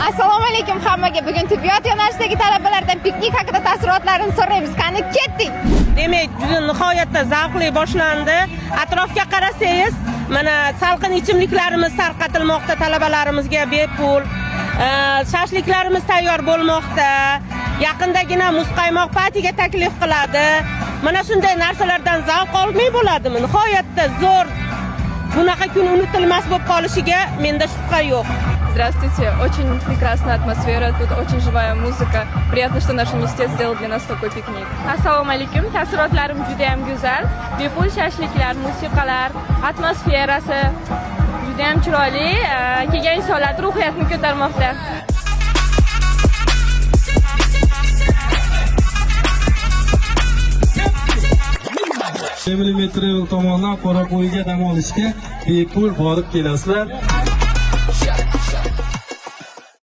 Assalomu alaykum hammaga. Bugun tibbiyot yo'nalishidagi talabalardan piknik haqida taassurotlarini so'raymiz. Qani, ketdik. Demak, juda nihoyatda zavqli boshlandi. Atrofga qarasangiz, mana salqin ichimliklarimiz tarqatilmoqda talabalarimizga bepul. Shashliklarimiz tayyor bo'lmoqda. Yaqindagina muzqaymoq patiga taklif qiladi. Mana shunday narsalardan zavq olmay bo'ladimi? Nihoyatda zo'r. Bunaqa kun unutilmas bo'lib qolishiga menda shubha yo'q. Здравствуйте, очень прекрасная атмосфера, тут очень живая музыка. Приятно, что наш университет сделал для нас такой пикник. Assalomu alaykum. Taassurotlarim juda ham go'zal. Bepul shashliklar, musiqalar, atmosferasi juda ham chiroyli. Kelgan insonlarni ruhiyatini ko'tarmoqda. Family Med Travel tomonidan Qorako'lga dam olishga bepul borib kelasizlar.